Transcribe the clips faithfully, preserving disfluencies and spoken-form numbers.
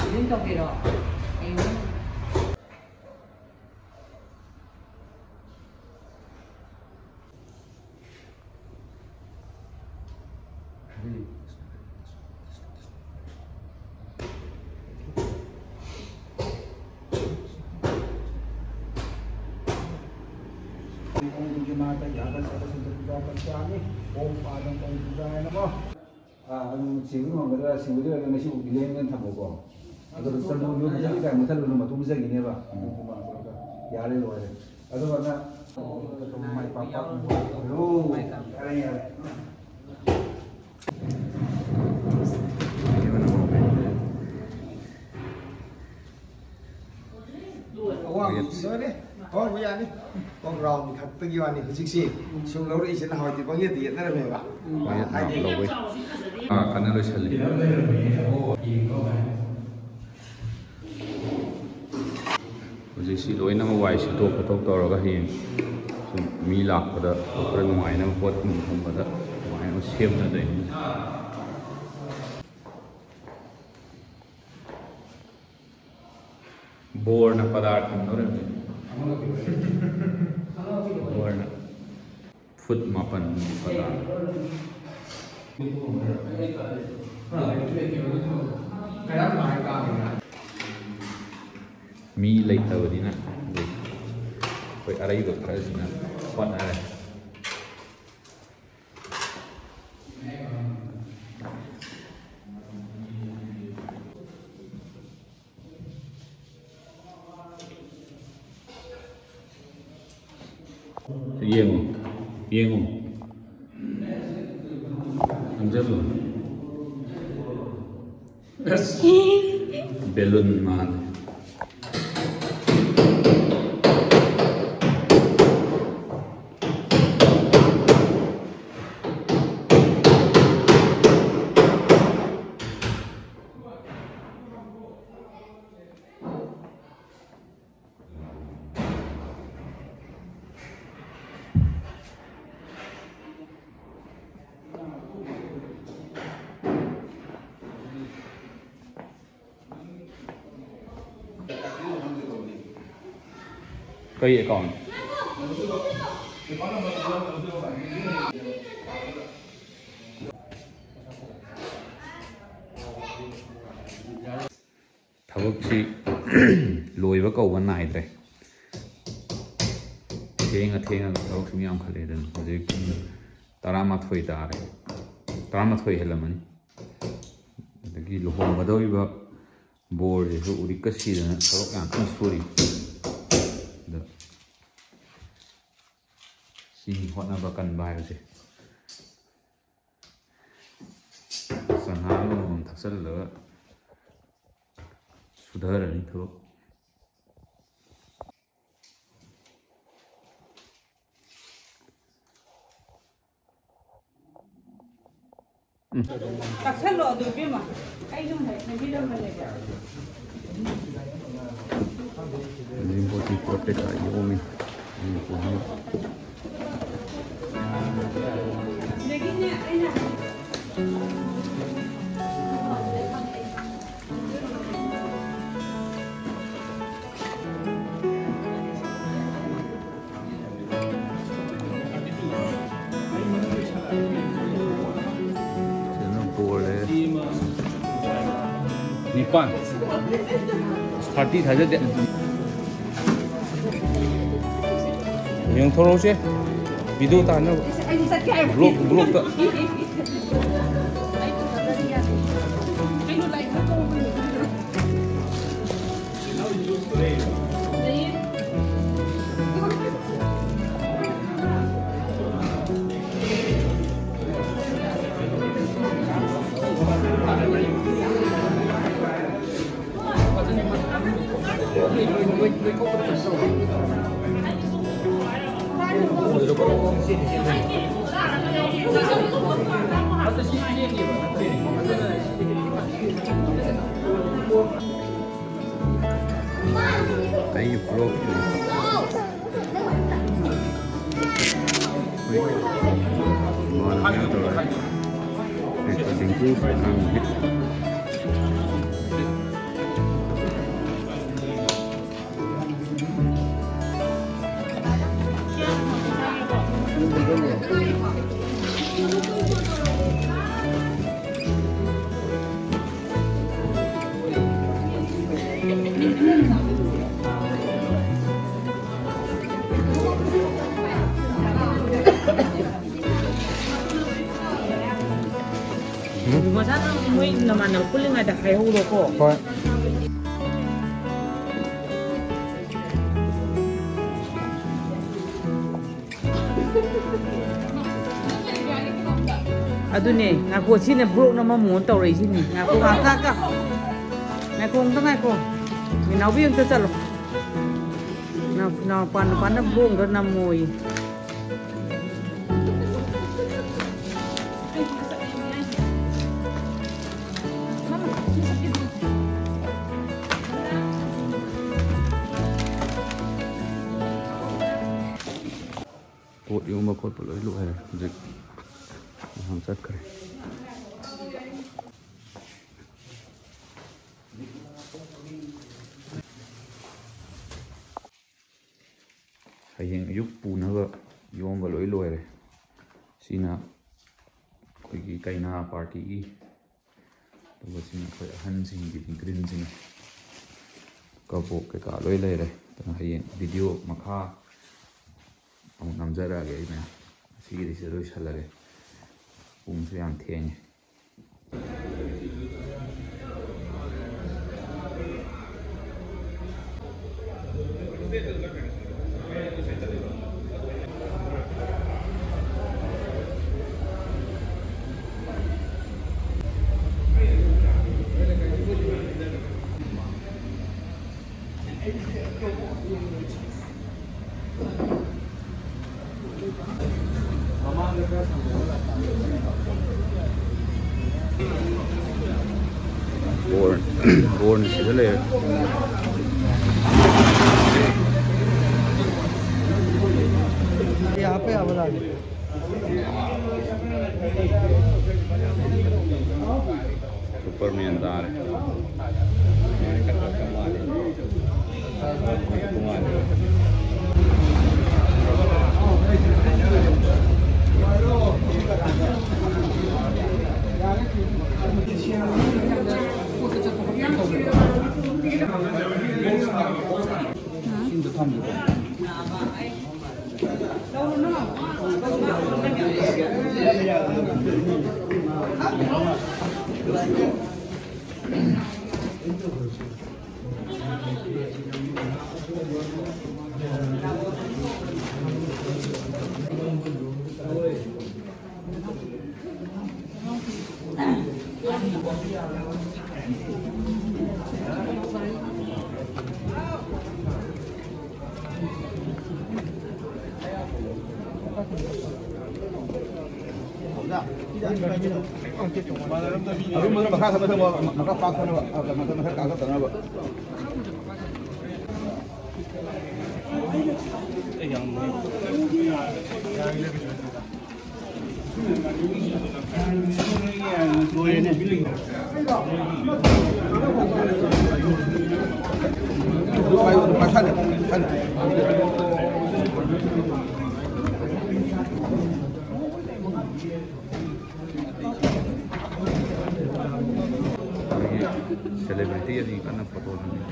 ꯑꯗꯨꯝ ꯇꯧꯕꯤꯔꯣ꯫ ꯑꯩ ꯑꯗꯨꯝ ꯀꯣꯡꯗꯨꯒꯤ ꯃꯥꯇ ꯌꯥꯒ ꯁꯥꯒ ꯁꯟꯗꯣꯛꯄ ꯄꯟꯆꯥꯅꯤ꯫ ꯑꯣꯝ ꯄꯥꯗꯝ ꯀꯣꯡꯗꯨꯒ ꯍꯥꯏꯅꯀꯣ꯫ ꯑꯥ, ꯑꯗꯨꯝ ꯁꯤꯕ ꯉꯝꯒꯗ꯭ꯔꯥ? ꯁꯤꯕꯗꯤ ꯑꯣꯏꯔꯒ ꯉꯁꯤ ꯐꯥꯎꯗꯤ ꯂꯦꯡꯗꯅ ꯊꯝꯃꯨꯀꯣ꯫ ꯑꯗꯨꯒ ꯆꯅꯨ ꯌꯣꯝꯕꯗꯤ ꯀꯥꯏ ꯃꯨꯊꯠꯂꯨꯅꯨ, ꯃꯇꯨꯝ ꯆꯪꯈꯤꯅꯦꯕ꯫ ꯌꯥꯔꯦ, ꯂꯣꯏꯔꯦ꯫ ꯑꯗꯨꯒ ꯅꯪ ꯃꯥꯏ ꯄꯥꯛꯄ꯫ ꯑꯣ, ꯌꯥꯔꯦ, ꯌꯥꯔꯦ꯫ ꯑꯋꯥꯡꯕꯗꯤ ꯂꯣꯏꯔꯦ꯫ ꯍꯧꯕ ꯌꯥꯅꯤ꯫ ꯀꯣꯛ ꯔꯥꯎꯟ ꯈꯛꯇꯒꯤ ꯋꯥꯅꯤ꯫ ꯍꯧꯖꯤꯛꯁꯤ ꯁꯨꯝ ꯂꯧꯔꯛꯏꯁꯦ ꯅꯍꯥꯟꯋꯥꯏꯗꯤ ꯄꯪꯌꯦꯠꯇ ꯌꯦꯠꯅꯔꯝꯃꯦꯕ꯫ ꯃꯌꯦꯛ ꯍꯥꯏꯗꯤ ꯂꯧꯕꯩ꯫ ꯑꯥ, ꯀꯟꯅ ꯂꯣꯏꯁꯜꯂꯤ꯫ ꯍꯧꯖꯤꯛꯁꯤ ꯂꯣꯏꯅꯃꯛ ꯋꯥꯏ ꯁꯤꯠꯇꯣꯛ ꯈꯣꯠꯇꯣꯛ ꯇꯧꯔꯒ ꯍꯌꯦꯡ ꯁꯨꯝ ꯃꯤ ꯂꯥꯛꯄꯗ ꯈꯔ ꯅꯨꯡꯉꯥꯏꯅꯕ ꯄꯣꯠ ꯀꯨꯝꯕ ꯊꯝꯕꯗ ꯑꯗꯨꯃꯥꯏꯅ ꯁꯦꯝꯅꯗꯣꯏꯅꯤ꯫ ꯕꯣꯔꯅ ꯄꯗꯥꯔ ꯈꯨꯝꯗꯧꯔꯤꯕꯅꯤ꯫ ꯕꯣꯔꯅ ꯐꯨꯠ ꯃꯥꯄꯟ ꯄꯗꯥꯔ꯫ ꯃꯤ ꯂꯩꯇꯕꯅꯤꯅ ꯑꯗꯨꯝ ꯑꯩꯈꯣꯏ ꯑꯔꯩꯕ ꯈꯔꯁꯤꯅ ꯍꯣꯠꯅꯔꯦ꯫ ꯌꯦꯡꯉꯨ, ꯌꯦꯡꯉꯨ꯫ ꯅꯝꯖꯜꯂꯨ꯫ ꯑꯁ, ꯕꯦꯂꯨꯟ ꯃꯥꯜꯂꯦ꯫ ꯀꯩ ꯑꯦꯀꯥꯎꯟ? ꯊꯕꯛꯁꯤ ꯂꯣꯏꯕ ꯀꯧꯕ ꯅꯥꯏꯗ꯭ꯔꯦ꯫ ꯊꯦꯡꯉ ꯊꯦꯡꯉꯒ ꯊꯕꯛꯁꯨ ꯌꯥꯝꯈꯠꯂꯦꯗꯅ꯫ ꯍꯧꯖꯤꯛ ꯄꯨꯡ ꯇꯔꯥꯃꯥꯊꯣꯏ ꯇꯥꯔꯦ, ꯇꯔꯥꯃꯥꯊꯣꯏ ꯍꯦꯜꯂꯝꯃꯅꯤ꯫ ꯑꯗꯒꯤ ꯂꯨꯍꯣꯡꯒꯗꯧꯔꯤꯕ ꯕꯣꯔꯁꯤꯁꯨ ꯎꯔꯤꯛꯀ ꯁꯤꯗꯅ ꯊꯕꯛ ꯌꯥꯝ ꯀꯟꯅ ꯁꯨꯔꯤ꯫ ꯑꯗꯣ ꯁꯤ ꯍꯣꯠꯅꯕ ꯀꯟꯕ ꯍꯥꯏꯕꯁꯦ꯫ ꯆꯉꯥꯡ ꯑꯃꯃꯝ ꯊꯛꯆꯜꯂꯒ ꯁꯨꯊꯔꯅꯤ ꯊꯕꯛ꯫ ꯎꯝ꯫ ꯇꯛꯁꯜꯂꯣ ꯑꯗꯨ, ꯏꯕꯦꯝꯃ꯫ ꯑꯩꯁꯨ ꯉꯁꯥꯏ ꯁꯦꯝꯕꯤꯔꯝꯕꯅꯦꯕ꯫ ꯍꯧꯖꯤꯛ ꯄꯣꯠꯁꯤ ꯄꯨꯔꯥ ꯄꯩꯁꯥ ꯌꯣꯝꯃꯤ꯫ ꯃꯅꯤꯄꯨꯔꯒꯤ꯫ ꯐꯖꯅ ꯄꯣꯜꯂꯦ꯫ ꯅꯤꯄꯥꯟ꯫ ꯊꯥꯔꯇꯤ ꯊꯥꯖꯗꯦ꯫ ꯌꯦꯡꯊꯣꯔꯛꯎꯁꯦ꯫ ꯚꯤꯗꯤꯑꯣ ꯇꯥꯅꯕ꯫ ꯕ꯭ꯂꯣꯛ, ꯕ꯭ꯂꯣꯛꯇ꯫ ꯑꯩꯒꯤ ꯕ꯭ꯂꯣꯛ꯫ ꯃꯥꯅ ꯀꯩꯅꯣ ꯇꯧꯔꯦ꯫ ꯔꯦꯀꯣꯔꯗꯤꯡ ꯑꯉꯥꯡꯒꯤ꯫ ꯅꯣꯏ ꯅꯃꯥꯟꯅꯕ ꯄꯨꯜꯂꯤꯉꯩꯗ ꯍꯥꯏꯍꯧꯔꯣꯀꯣ꯫ ꯍꯣꯏ꯫ ꯑꯗꯨꯅꯦ, ꯉꯥꯏꯈꯣ, ꯁꯤꯅ ꯕ꯭ꯂꯣꯛ ꯅꯝꯃꯝꯃꯣꯅ ꯇꯧꯔꯛꯏꯁꯤꯅꯤ꯫ ꯉꯥꯏꯈꯣ, ꯉꯥꯏꯈꯣ, ꯉꯥꯏꯈꯣ꯫ ꯉꯥꯏꯈꯣ, ꯑꯝꯇ ꯉꯥꯏꯈꯣ꯫ ꯃꯤꯅꯥꯎꯕꯤ ꯑꯝꯇ ꯆꯠꯂꯣ꯫ ꯅꯥꯎ-, ꯅꯥꯎꯄꯥ ꯅꯨꯄꯥꯅ ꯕ꯭ꯂꯣꯛ ꯑꯝꯇ ꯅꯝꯃꯣꯌꯦ꯫ ꯄꯣꯠ ꯌꯣꯝꯕ ꯈꯣꯠꯄ ꯂꯣꯏ ꯂꯣꯏꯔꯦ ꯍꯧꯖꯤꯛ꯫ ꯃꯌꯥꯝ ꯆꯠꯈ꯭ꯔꯦ꯫ ꯍꯌꯦꯡ ꯑꯌꯨꯛ ꯄꯨꯅꯕ ꯌꯣꯝꯕ ꯂꯣꯏ ꯂꯣꯏꯔꯦ꯫ ꯁꯤꯅ ꯑꯩꯈꯣꯏꯒꯤ ꯀꯩꯅꯥ ꯄꯥꯔꯇꯤꯒꯤ, ꯑꯗꯨꯒ ꯁꯤꯅ ꯑꯩꯈꯣꯏ ꯑꯍꯟꯁꯤꯡꯒꯤ ꯒ꯭ꯔꯤꯟꯁꯤꯅ ꯀꯕꯣꯛ ꯀꯩꯀꯥ ꯂꯣꯏ ꯂꯩꯔꯦ꯫ ꯑꯗꯨꯅ ꯍꯌꯦꯡ ꯚꯤꯗꯤꯑꯣ ꯃꯈꯥ ꯑꯃꯨꯛ ꯅꯝꯖꯔꯛꯑꯒꯦ ꯑꯩ ꯃꯌꯥꯝ꯫ ꯉꯁꯤꯒꯤꯗꯤ ꯁꯤꯗ ꯂꯣꯏꯁꯜꯂꯒꯦ꯫ ꯄꯨꯡꯁꯨ ꯌꯥꯝ ꯊꯦꯡꯉꯦ꯫ ꯕꯣꯔ-, ꯕꯣꯔꯅ ꯁꯤꯗ ꯂꯩꯔꯦ꯫ ꯁꯨꯄꯔꯃꯦꯟ ꯇꯥꯔꯦ꯫ ꯑꯔꯨꯝꯕꯗꯨ ꯃꯈꯥ ꯊꯝꯕ ꯊꯝꯃꯣ, ꯃꯈꯥ ꯄꯥꯛ ꯊꯝꯅꯕ, ꯑ, ꯀꯩꯅꯣꯗ ꯃꯊꯛ ꯀꯥꯈꯠꯇꯅꯕ꯫ ꯑꯩꯈꯣꯏꯒꯤ celebrity ꯑꯅꯤ ꯀꯟꯅ ꯐꯣꯇꯣ ꯅꯝꯃꯤ꯫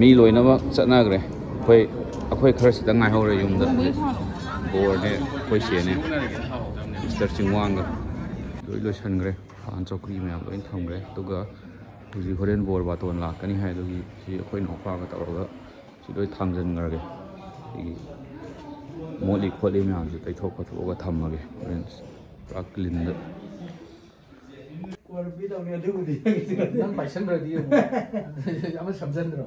ꯃꯤ ꯂꯣꯏꯅꯃꯛ ꯆꯠꯅꯈ꯭ꯔꯦ꯫ ꯑꯩꯈꯣꯏ, ꯑꯩꯈꯣꯏ ꯈꯔ ꯁꯤꯗ ꯉꯥꯏꯍꯧꯔꯦ ꯌꯨꯝꯗ꯫ ꯕꯣꯔꯅꯦ, ꯑꯩꯈꯣꯏ ꯆꯦꯅꯦ, ꯃꯤꯁꯇꯔ ꯆꯤꯡꯋꯥꯡꯒ ꯂꯣꯏ ꯂꯣꯏꯁꯟꯈ꯭ꯔꯦ꯫ ꯐꯥꯟ ꯆꯧꯀ꯭ꯔꯤ ꯃꯌꯥꯝ ꯂꯣꯏ ꯊꯝꯈ꯭ꯔꯦ꯫ ꯑꯗꯨꯒ ꯍꯧꯖꯤꯛ ꯍꯣꯔꯦꯟ ꯕꯣꯔ ꯕꯥꯇꯣꯟ ꯂꯥꯛꯀꯅꯤ ꯍꯥꯏ, ꯑꯗꯨꯒꯤ ꯁꯤ ꯑꯩꯈꯣꯏ ꯏꯅꯥꯎꯄꯥꯒ ꯇꯧꯔꯒ ꯁꯤ ꯂꯣꯏ ꯊꯥꯡꯖꯟꯈ꯭ꯔꯒꯦ꯫ ꯁꯤꯒꯤ ꯃꯣꯠꯂꯤ ꯈꯣꯠꯂꯤ ꯃꯌꯥꯝꯁꯦ ꯇꯩꯊꯣꯛ ꯈꯣꯠꯇꯣꯛꯑꯒ ꯊꯝꯃꯒꯦ ꯍꯣꯔꯦꯟ ꯄꯨꯔꯥ ꯀ꯭ꯂꯤꯟꯗ꯫ ꯀꯣꯟꯅ ꯄꯤꯗꯧꯅꯤ ꯑꯗꯨꯕꯨꯗꯤ꯫ ꯅꯪ ꯄꯥꯏꯁꯟꯈ꯭ꯔꯗꯤ ꯑꯃꯨꯛ ꯑꯃ ꯁꯝꯖꯟꯗ꯭ꯔꯣ?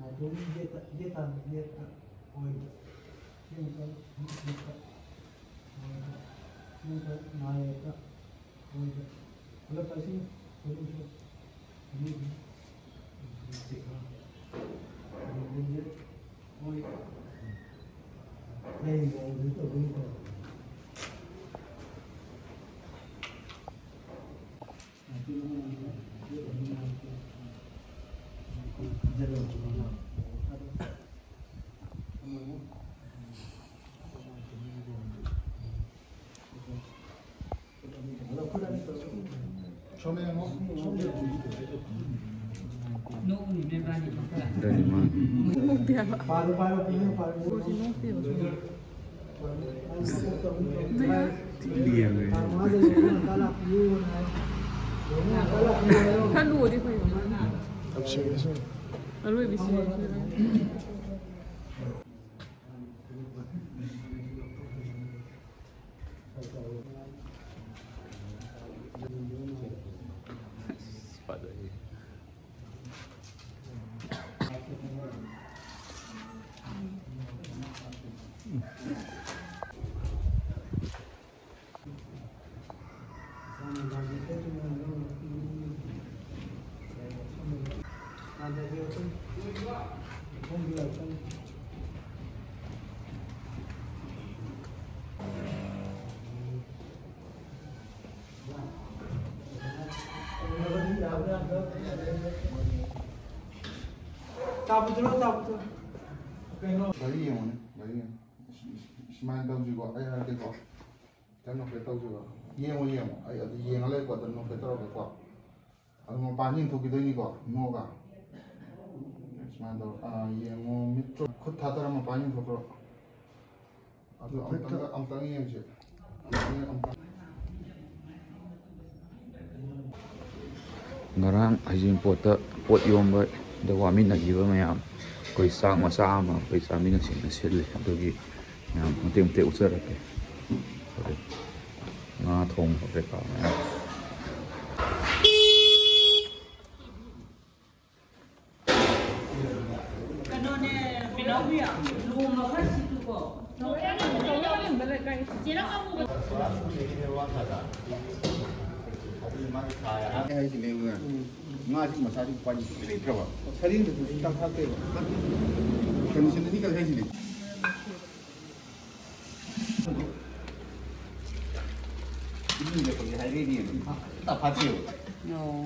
ꯅꯥꯇꯣꯟ ꯌꯦꯠꯇ, ꯌꯦꯠ ꯇꯥꯕ, ꯌꯦꯠꯇ ꯑꯣꯏꯕ꯫ ꯁꯤ ꯑꯃꯨꯛꯀ ꯌꯦꯠꯇ ꯑꯣꯏꯕ꯫ ꯁꯤ ꯑꯃꯨꯛꯀ ꯅꯥ ꯌꯦꯠꯇ ꯑꯣꯏꯕ꯫ ꯄꯨꯂꯞ ꯑꯁꯤ ꯄꯨꯂꯞꯁꯨ ꯑꯅꯤꯗꯤ ꯆꯤꯛꯈ꯭ꯔ꯫ ꯅꯥꯇꯣꯟꯁꯦ ꯑꯣꯏ꯫ ꯑꯩ ꯃꯑꯣꯡꯗ ꯇꯧꯕꯒꯤ ꯇꯧꯕ꯫ ꯈꯔ ꯂꯨꯔꯗꯤ ꯐꯩꯕ ꯃꯥꯅ꯫ ꯑꯔꯣꯏꯕꯁꯤ꯫ ꯆꯥ ꯄꯨꯊꯣꯔꯛꯑꯣ, ꯆꯥ ꯄꯨꯊꯣꯔꯛꯑꯣ꯫ ꯀꯩꯅꯣ? ꯒꯥꯔꯤ ꯌꯦꯡꯉꯨꯅꯦ, ꯒꯥꯔꯤ ꯌꯦꯡꯉꯨ꯫ ꯁꯨꯃꯥꯏꯅ ꯇꯧꯁꯤꯀꯣ, ꯑꯩ ꯍꯥꯏꯔꯛꯀꯦꯀꯣ꯫ Turn of ꯇꯧꯁꯤꯀꯣ꯫ ꯌꯦꯡꯉꯣ, ꯌꯦꯡꯉꯣ꯫ ꯑꯩ ꯑꯗꯨ ꯌꯦꯡꯉ ꯂꯩꯀꯣ, ꯇꯔꯟ ꯑꯣꯐ ꯇꯧꯔꯒꯦꯀꯣ꯫ ꯑꯗꯨ ꯃꯄꯥꯟ ꯌꯦꯡꯊꯣꯛꯈꯤꯗꯣꯏꯅꯤꯀꯣ, ꯅꯣꯛꯑꯒ꯫ ꯁꯨꯃꯥꯏꯅ ꯇꯧꯔ, ꯑꯥ, ꯌꯦꯡꯉꯣ, ꯃꯤꯠꯇꯣ ꯈꯨꯠ ꯊꯥꯗꯔ ꯃꯄꯥꯟ ꯌꯦꯡꯊꯣꯛꯈ꯭ꯔꯣ꯫ ꯑꯗꯨ ꯑꯃꯨꯛꯇꯪꯒ, ꯑꯃꯨꯛꯇꯪ ꯌꯦꯡꯁꯦ꯫ ꯑꯃꯨꯛꯇꯪ, ꯑꯃꯨꯛꯇꯪ꯫ ꯉꯔꯥꯡ ꯍꯩꯖꯤꯡꯄꯣꯠꯇ ꯄꯣꯠ ꯌꯣꯟꯕꯗ ꯋꯥꯃꯤꯟꯅꯈꯤꯕ ꯃꯌꯥꯝ, ꯑꯩꯈꯣꯏ ꯆꯥꯛ ꯃꯆꯥ ꯑꯃ ꯑꯩꯈꯣꯏ ꯆꯥꯃꯤꯟꯅꯁꯦꯅ ꯁꯤꯜꯂꯤ꯫ ꯑꯗꯨꯒꯤ ꯃꯌꯥꯝ ꯃꯇꯦꯛ ꯃꯇꯦꯛ ꯎꯠꯆꯔꯛꯀꯦ꯫ ꯍꯧꯖꯤꯛ ꯉꯥ ꯊꯣꯡꯕ ꯀꯩꯀꯥ ꯃꯌꯥꯝ꯫ ꯀꯩꯅꯣꯅꯦ, ꯄꯤꯅꯥꯎꯕꯤ, ꯂꯨꯍꯣꯡꯕ ꯈꯔ ꯁꯤꯠꯂꯨꯀꯣ꯫ ꯆꯦꯔꯪ ꯑꯃꯨꯕ꯫ ꯑꯩ ꯍꯥꯏꯁꯤꯅꯦ, ꯉꯥꯁꯤ ꯃꯁꯥꯁꯤ ꯎꯄꯥꯏ ꯂꯩꯇ꯭ꯔꯕ꯫ ꯁꯔꯦꯡꯗꯨꯁꯨ ꯍꯤꯗꯥꯛ ꯊꯥꯛꯇꯦꯕ꯫ ꯀꯟꯗꯤꯁꯟꯗꯗꯤ ꯀꯔꯤ ꯍꯥꯏꯁꯤꯅꯦ? ꯏꯃꯨꯡꯗ ꯀꯔꯤ ꯍꯥꯏꯔꯤꯅꯦ? ꯑꯝꯇ ꯐꯥꯠꯇꯦꯕ꯫ ꯑꯣ꯫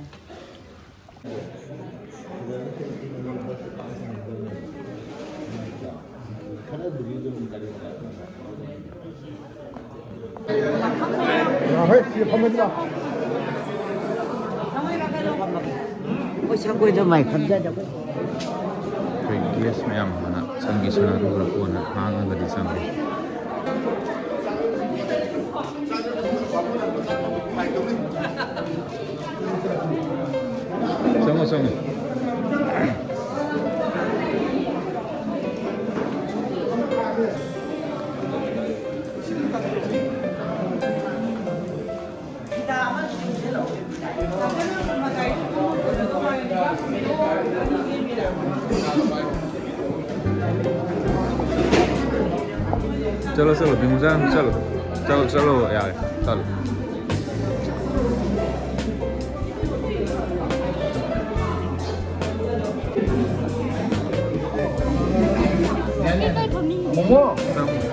ꯑꯩꯈꯣꯏ ꯁꯪꯒꯣꯏꯗ ꯃꯥꯏ ꯐꯝꯖꯗꯕ꯫ ꯑꯩꯈꯣꯏ ꯒꯦꯁ ꯃꯌꯥꯝ ꯍꯥꯟꯅ ꯆꯪꯈꯤꯁꯅꯨ, ꯑꯗꯨꯒ ꯀꯣꯟꯅ ꯍꯥꯡꯉꯒꯗꯤ ꯆꯪꯒꯦ꯫ ꯆꯪꯉꯦ꯫ ꯆꯠꯂꯣ, ꯆꯠꯂꯣ, ꯕꯤꯃꯨꯖꯥ, ꯆꯠꯂꯣ꯫ ꯆꯠꯂꯣ, ꯆꯠꯂꯣ, ꯌꯥꯔꯦ, ꯆꯠꯂꯣ꯫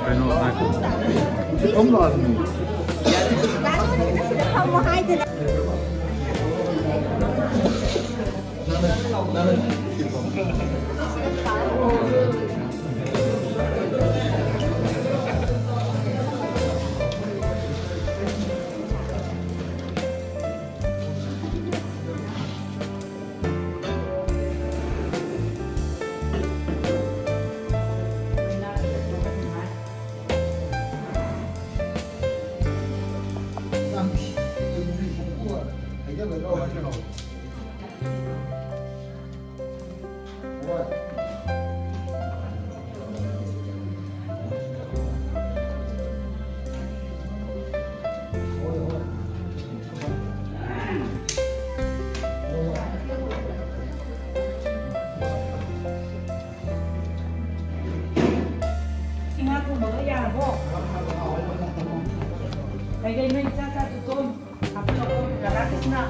ꯀꯩꯅꯣ, ꯉꯥꯏꯈꯣ꯫ ꯉꯥ ꯊꯣꯡꯕꯒ ꯌꯥꯔꯕꯣ? ꯀꯩꯀꯩ ꯅꯣꯏ ꯆꯥꯛ ꯆꯥꯗ꯭ꯔꯤꯕꯣ? ꯍꯥꯞꯍꯜꯂꯛꯑꯣ, ꯔꯥꯙꯥꯀ꯭ꯔꯤꯁꯅ꯫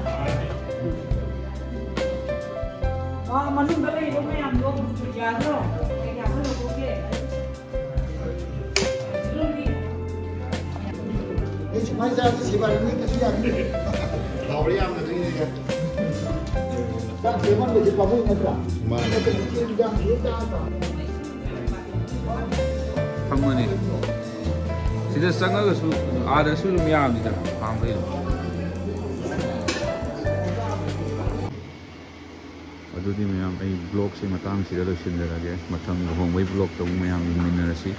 ꯑ, ꯃꯅꯨꯡꯗ ꯂꯩꯔꯤꯕ ꯃꯌꯥꯝꯗꯣ ꯌꯥꯗ꯭ꯔꯣ? ꯀꯩ ꯍꯥꯞꯍꯜꯂꯛꯑꯣꯒꯦ? ꯅꯣꯏ ꯁꯨꯃꯥꯏꯅ ꯆꯥꯔꯗꯤ ꯁꯤꯕꯥꯔꯤ ꯃꯤ ꯀꯩꯁꯨ ꯌꯥꯝꯗꯦ꯫ ꯍꯥꯎꯔꯦ ꯌꯥꯝꯅ ꯑꯗꯨꯒꯤꯅꯦ꯫ ꯆꯥꯛ ꯊꯦꯡꯃꯟꯕꯁꯦ ꯄꯥꯝꯃꯨꯏ ꯅꯠꯇ꯭ꯔꯥ? ꯃꯥꯅꯦ꯫ ꯅꯠꯇ꯭ꯔꯗꯤ ꯆꯦꯡ ꯏꯟꯖꯥꯡ ꯊꯤꯔ ꯆꯥꯔ ꯇꯥꯕꯅꯤ꯫ ꯐꯝꯕꯅꯤ꯫ ꯁꯤꯗ ꯆꯪꯉꯒꯁꯨ ꯑꯥꯗꯁꯨ ꯑꯗꯨꯝ ꯌꯥꯕꯅꯤꯗ, ꯍꯥꯡꯕꯩ ꯑꯗꯨꯝ꯫ ꯑꯗꯨꯗꯤ ꯃꯌꯥꯝ, ꯑꯩ vlogꯁꯦ ꯃꯇꯥꯡꯁꯤꯗ ꯂꯣꯏꯁꯤꯟꯖꯔꯒꯦ꯫ ꯃꯊꯪ ꯂꯨꯍꯣꯡꯕꯩ vlogꯇ ꯑꯃꯨꯛ ꯃꯌꯥꯝ ꯌꯦꯡꯃꯤꯟꯅꯔꯁꯤ꯫